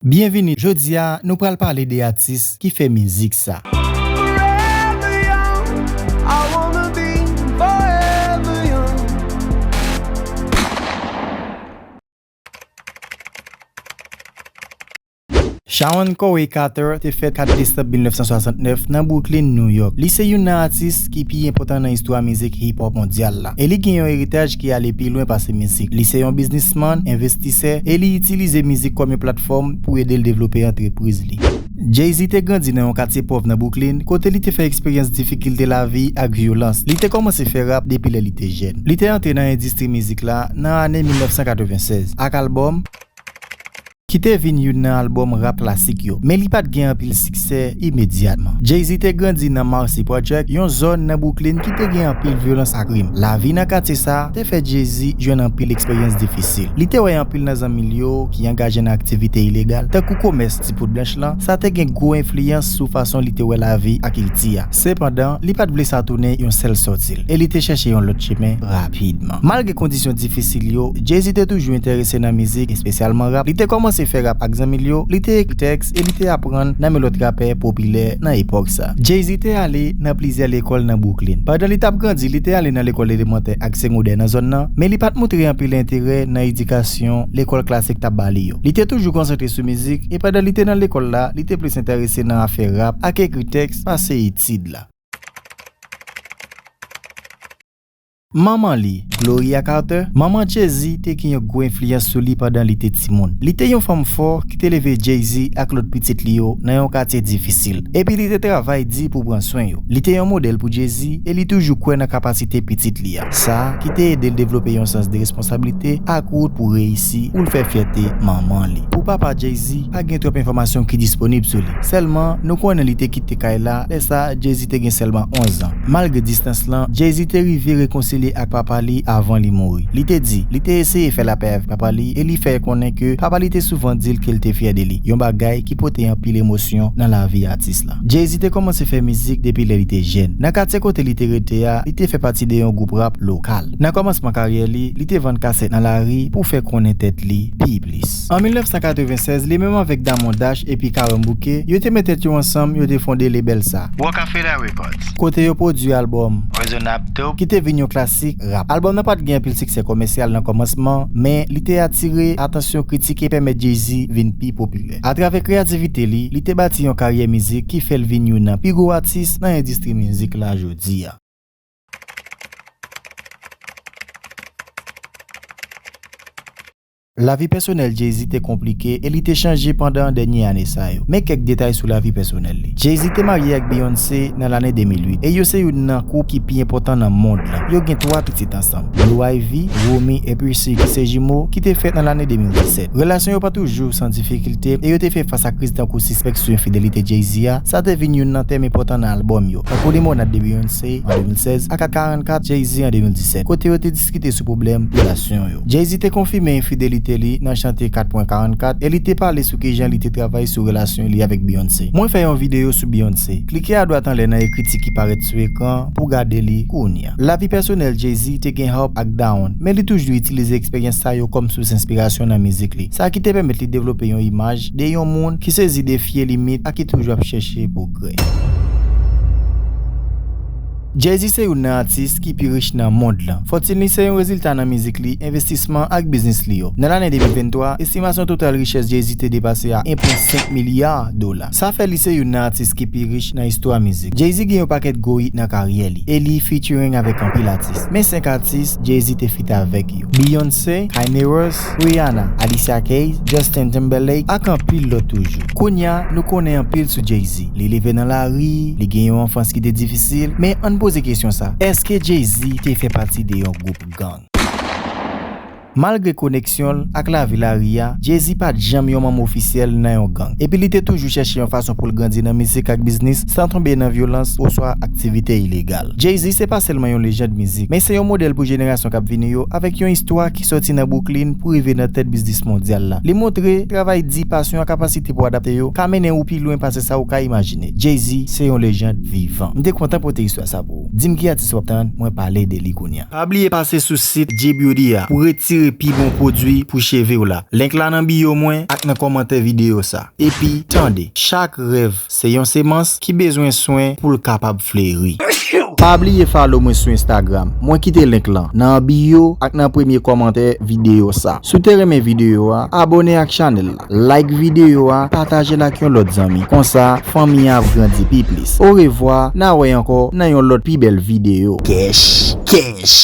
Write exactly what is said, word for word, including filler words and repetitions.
Byenvini. Jodi a, nou pral pale de atis ki fè mizik sa. Forever young, I wanna be forever young. Shawn Corey Carter te fèt kat desanm mil nèf san swasantnèf nan Brooklyn, New York. Li se youn nan atis ki pi enpòtan nan istwa mizik hip hop mondyal la. E li gen yon eritaj ki ale pi lwen pase mizik. Li se yon biznismann, envestisè, e li itilize mizik kòm yon platfòm pou ede l devlope antrepriz li. Jay-Z te grandi nan yon katye pòv nan Brooklyn, kote li te fè eksperyans difikilte lavi ak vyolans. Li te kòmanse fè rap depi lè li te jèn. Li te antre nan endistri mizik la nan ane mil nèf san katreven sèz ak albòm ki te vin youn nan albòm rap klasik yo, men li pa t gen anpil siksè imedyatman. Jay-Z te grandi nan Marcy Project, yon zòn nan Brooklyn ki te gen anpil vyolans ak krim. Lavi nan katye sa a te fè Jay-Z jwenn anpil eksperyans difisil. Li te wè anpil nan zanmi l yo ki angaje nan aktivite ilegal, tankou komès ti poud blanch lan, sa te gen gwo enfliyans sou fason li te wè lavi ak kilti a. Sepandan, li pa t vle sa tounen yon sèl sòti l, e li te chèche yon lòt chemen rapidman. Malgre kondisyon difisil yo, Jay-Z te toujou enterese nan mizik, espesyalman rap. Li te kòmanse fè rap ak zanmi l yo, li te ekri tèks e li te aprann nan men lòt rapè popilè nan epòk sa. Jay-Z te ale nan plizyè lekòl nan Brooklyn. Pandan li t ap grandi, li te ale nan lekòl elemantè ak segondè nan zòn nan, men li pa t montre anpil enterè nan edikasyon lekòl klasik t ap ba li yo. Li te toujou konsantre sou mizik, e pandan li te nan lekòl la, li te plis enterese nan afè rap ak ekri tèks pase etid la. Manman li, Gloria Carter, manman Jay-Z, te gen yon gwo enfliyans sou li pandan li te timoun. Li te yon fanm fò ki te leve Jay-Z ak lòt pitit li yo nan yon katye difisil, epi li te travay di pou pran swen yo. Li te yon modèl pou Jay-Z e li toujou kwè nan kapasite pitit li a, sa ki te ede l devlope yon sans de responsablite ak wout pou reyisi, pou l fè fyète manman li. Pou papa Jay-Z, pa gen twòp enfòmasyon ki disponib sou li. Sèlman, nou konnen li te kite kay la, lè sa a, Jay-Z te gen sèlman onz an. Malgre distans lan, Jay-Z te rive rekonsilye ak papa li avan li mouri. Li te di, li te eseye fè lapè avèk papa li e li fè konnen ke papa li te souvan di l ke l te fyè de li, yon bagay ki pote anpil emosyon nan lavi atis la. Jay-Z te kòmanse fè mizik depi lè li te jèn. Nan katye kote li te rete a, li te fè pati de yon gwoup rap lokal. Nan kòmansman karyè li, li te vann kasèt nan lari pou fè konnen tèt li pi plis. An mil nèf san katreven sèz, li menm avèk Damon Dash epi Karen Bouquet, yo te met tèt yo ansanm, yo te fonde lebèl sa, Rockefeller Records, kote yo pwodui albòm Reasonable Doubt, ki te vin yon klasik rap. Albòm nan pa t gen anpil siksè komèsyal nan kòmansman, men li te atire atansyon kritik e pèmèt Jay-Z vin pi popilè. Atravè kreyativite li, li te bati yon karyè mizik ki fè l vin youn nan pi gwo atis nan endistri mizik la jodi a. Lavi pèsonèl Jay-Z te konplike e li te chanje pandan dènye ane sa yo. Men kèk detay sou lavi pèsonèl li. Jay-Z te marye ak Beyoncé nan lane de mil uit, e yo se youn nan koup ki pi enpòtan nan mond lan. Yo gen twa pitit ansanm, Blue Ivy, Romy epi Usher ki se jimo, ki te fèt nan lane de mil disèt. Relasyon yo pa toujou san difikilte, e yo te fè fas ak kriz tankou sispèk sou enfidelite Jay-Z a, sa te vin youn nan tèm enpòtan nan albòm yo, tankou Lemonade de Beyoncé an de mil sèz ak Kat karannkat Jay-Z an de mil disèt, kote yo te diskite sou pwoblèm relasyon yo. Jay-Z te konfime enfidelite li nan chante Kat pwen karannkat e li te pale sou kijan li te travay sou relasyon li avèk Beyoncé. Mwen fè yon videyo sou Beyoncé. Klike adwat anlè nan ekriti ki parèt sou ekran pou gade li kounye a. Lavi pèsonèl Jay-Z te gen up ak down, men li toujou itilize eksperyans sa yo kòm sous enspirasyon nan mizik li, sa ki te pèmèt li devlope yon imaj de yon moun ki sezi defye limit ak ki toujou ap chèche pwogrè. Jay-Z se youn nan atis ki pi rich nan mond lan. Fòtin li se yon rezilta nan mizik li, envestisman ak biznis li yo. Nan lane de mil venntwa, estimasyon total richès Jay-Z te depase a en pwen senk milya dola. Sa fè li se youn nan atis ki pi rich nan istwa mizik. Jay-Z gen yon pakèt gwo hit nan karyè li, e li featuring avèk anpil atis. Men senk atis Jay-Z te feat avèk yo: Beyoncé, Kanye West, Rihanna, Alicia Keys, Justin Timberlake ak anpil lòt toujou. Kounye a, nou konnen anpil sou Jay-Z. Li leve nan lari, li gen yon anfans ki te difisil, men ann poze kesyon sa, èske Jay-Z te fè pati de yon gwoup gang? Malgre koneksyon l ak lavi lari a, Jay-Z pa t janm yon manm ofisyèl nan yon gang, epi li te toujou chèche yon fason pou l grandi nan mizik ak biznis san tonbe nan vyolans oswa aktivite ilegal. Jay-Z se pa sèlman yon lejand mizik, men se yon modèl pou jenerasyon k ap vini yo, avèk yon istwa ki soti nan Brooklyn pou rive nan tèt biznis mondyal la. Li montre travay di, pasyon ak kapasite pou adapte yo ka mennen ou pi lwen pase sa ou ka imajine. Jay-Z se yon lejand vivan. M te kontan pote istwa sa pou ou. Di m ki atis w ap tann mwen pale de li kounye a. Pa bliye pase sou sit G Beauty a pou retire e pi bon pwodui pou cheve w la. Link la nan bio mwen ak nan kòmantè videyo sa. Epi, tande, chak rèv se yon semans ki bezwen swen pou l kapab fleri. Pa bliye follow mwen sou Instagram. Mwen kite link lan nan bio ak nan premye kòmantè videyo sa. Si w te renmen videyo a, abone ak chanèl la. Like videyo a, pataje l ak yon lòt zanmi. Konsa, fanmi an ap grandi pi plis. Orevwa, n a wè ankò nan yon lòt pi bèl videyo. Kèch, kèch.